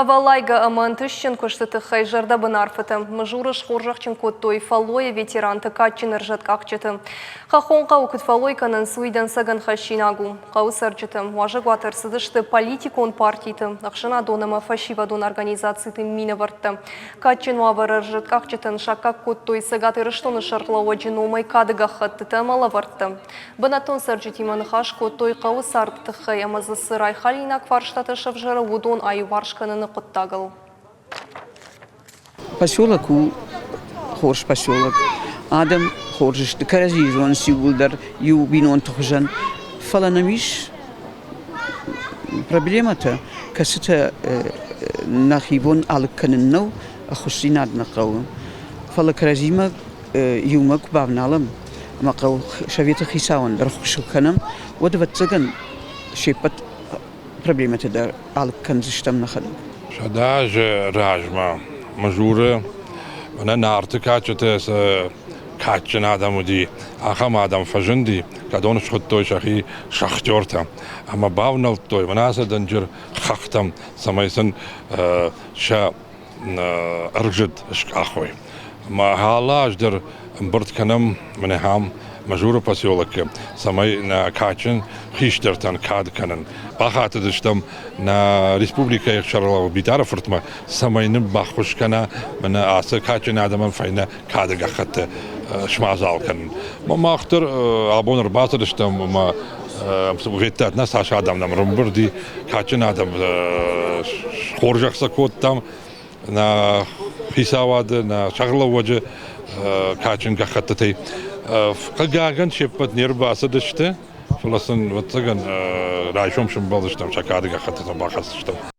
Ӕвӕллайгӕ ӕмӕ ӕнтыстджын куысты тыххӕй зӕрдӕбын арфӕтӕ Мызуры схорзӕхджын кодтой фӕллойы ветеранты кадджын ӕрзӕткъахджыты. Хӕххон хъӕуы куыд фӕллой кӕнынц, уый дӕнцӕгӕн хӕссинаг у. Хъӕуы цӕрджыты уазӕгуаты ӕрцыдысты политикон партиты, ӕхсӕнадон ӕмӕ фӕсивӕдон организациты минӕвӕрттӕ. Кадджын уавӕры ӕрзӕткъахджытӕн саккаг кодтой Цӕгат Ирыстоны сӕргълӕууӕджы номӕй кады гӕххӕттытӕ ӕмӕ лӕвӕрттӕ. Бынӕттон цӕрджытимӕ ныхас кодтой хъӕуы царды тыххӕй ӕмӕ дзы цы райхалинаг фарстатӕ сӕвзӕры, уыдон аиуварс кӕныны хъуыддагыл. Поселок у хорз поселок. Адӕм хорз сты, кӕрӕдзийы зонынц иууылдӕр иу бинонты хуызӕн. Фӕлӕ нӕм ис проблемӕтӕ, кӕцытӕ нӕхи бон алыг кӕнын нӕу, ӕххуысдзинад нӕ хъӕуы. Фӕлӕ кӕрӕдзимӕ иумӕ куы бавналӕм ӕмӕ хъӕусоветы хицауӕн дӕр ӕххуыс куы кӕнӕм, уӕд, ӕвӕццӕгӕн, се ппӕт проблемӕтӕ дӕр алыг кӕндзыстӕм нӕхӕдӕг. 100 азы размӕ Мызуры мӕнӕ Нарты кадджыты цы кадджын адӕм уыди, ахӕм адӕм фӕзынди, кӕдон схуыдтой сӕхи шахтертӕ ӕмӕ бавнӕлдтой мӕнӕ ацы дынджыр хӕхтӕм, цӕмӕй сын сӕ ӕрзыд скъахой. Ӕмӕ алы аз дӕр ӕмбырд кӕнӕм мӕнӕ ахӕм Мазуры поселокы, цӕмӕй нӕ кадджын хистӕртӕн кад кӕнын. Бахатыдыстӕм нӕ республикӕйы сӕргълӕууӕг Битары фыртмӕ, цӕмӕй нын баххуыс кӕна мӕнӕ ацы кадджын адӕмӕн фӕйнӕ кады гӕххӕтты смадзал кӕнын. Мах дӕр абон ӕрбацыдыстӕм ӕмӕ федтат, нӕ цас адӕм нӕм ӕрӕмбырд и, кадджын адӕм схорзӕх сӕ кодтам нӕ хицауады, нӕ сӕргълӕууӕджы кадджын гӕххӕттытӕй. Хъыгагӕн, се ппӕт не рбацыдысты, фӕлӕ сын, ӕвӕццӕгӕн, райсом сӕмбӕлдзыстӕм, сӕ кады гӕххӕттытӕ бахӕсдзыстӕм.